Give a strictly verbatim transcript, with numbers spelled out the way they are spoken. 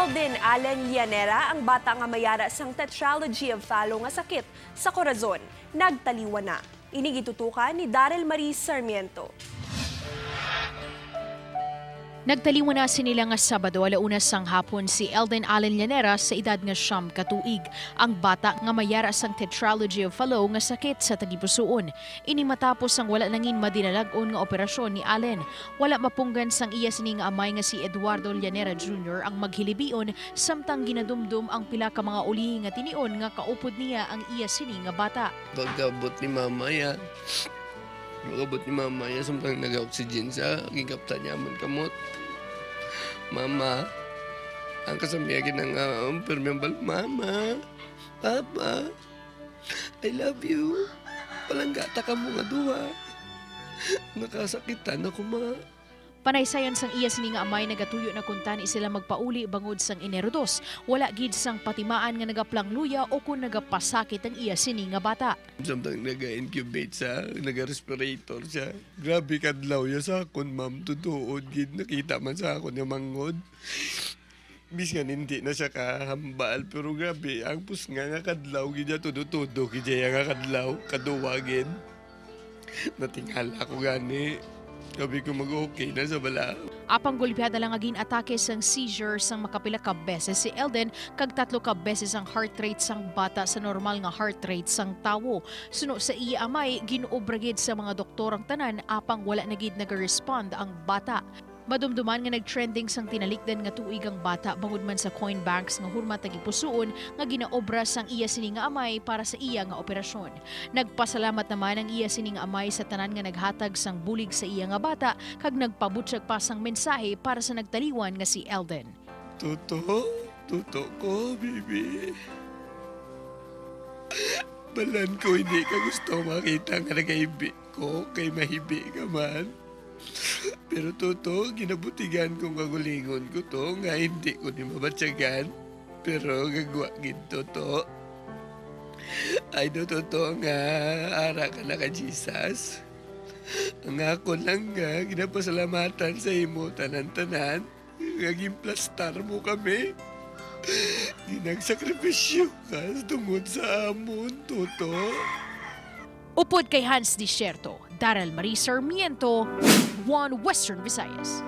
Elden Allen Llanera ang bata nga may ara sang tetralogy of Fallot nga sakit sa korazon. Nagtaliwan na. Ini gitutukan ni Daryl Marie Sarmiento. Nagtaliwan na sini nga Sabado, ala una sang hapon, si Elden Allen Llanera sa edad nga siyam ka tuig. Ang bata nga may ara sang tetralogy of Fallot nga sakit sa tagipusoon. Ini matapos ang wala nangin madinalag-on nga operasyon ni Allen. Wala mapunggan sang iya sini nga amay nga si Eduardo Llanera Junior ang maghilibion, samtang ginadumdom ang pila ka mga ulihi nga tinion nga kaupod niya ang iya sini nga bata. Pagkabot ni mama ya, pagkabot ni mama ya, samtang naga-oxygen sa, gingkaptan niya man kamot. "Mama," ang kasamiya ginang, ah, um, pirmi ang bal-, "Mama, Papa, I love you. Palangga ta kamo nga duha. Nakasakitan ako, ma." Panaysayon sang iya sini nga amay, nagatuyo na kuntani sila magpauli bangod sang Enero dos. Wala gid sang patimaan nga nagapalangluya o kon nagapasakit ang iya sini nga bata. Samtang naga-incubate siya, naga-respirator siya. Grabe kadlaw ya sa akon, ma'am. Tutuod gid, nakita man sa akon nga manghod. Bisan hindi na siya kahambal, pero grabe, ang pusnga nga kadlaw gid ya, todo-todo gid ya nga kadlaw, kaduwa gid. Natingala ko gani. Sabi ko, "Mag-okay na sa bala." Apang gulpihada lang nga gin-atake sang seizure sang makapila ka beses si Elden, kag tatlo ka beses ang heart rate sang bata sa normal nga heart rate sang tawo. Suno sa iya amay, gin-obra gid sa mga doktor ang tanan, apang wala na gid naga-respond ang bata. Madumduman nga nag-trending sang tinalikdan nga tuig ang bata bangod man sa coin banks nga hurma tagipusoon nga ginaobra sang iya sini nga amay para sa iya nga operasyon. Nagpasalamat naman ang iya sini nga amay sa tanan nga naghatag sang bulig sa iya nga bata, kag nagpabutyag pa sang mensahe para sa nagtaliwan nga si Elden. "Toto, toto ko, baby. Balan ko hindi ka gusto makita nga nagahibi ko, kay mahibi ka man. Pero, toto, ginabutigan ko nga gulingon ko to, nga hindi ko ni mabatyagan. Pero gagwa gid, toto. Ay do, toto, nga ara ka na kay Jesus. Ang ako lang nga ginapasalamatan sa imo tanan-tanan, nga ginplastar mo kami. Ginagsakripisyo ka tungod sa amon, toto." Upod kay Hans Desierto, Daryl Marie Sarmiento, One Western Visayas.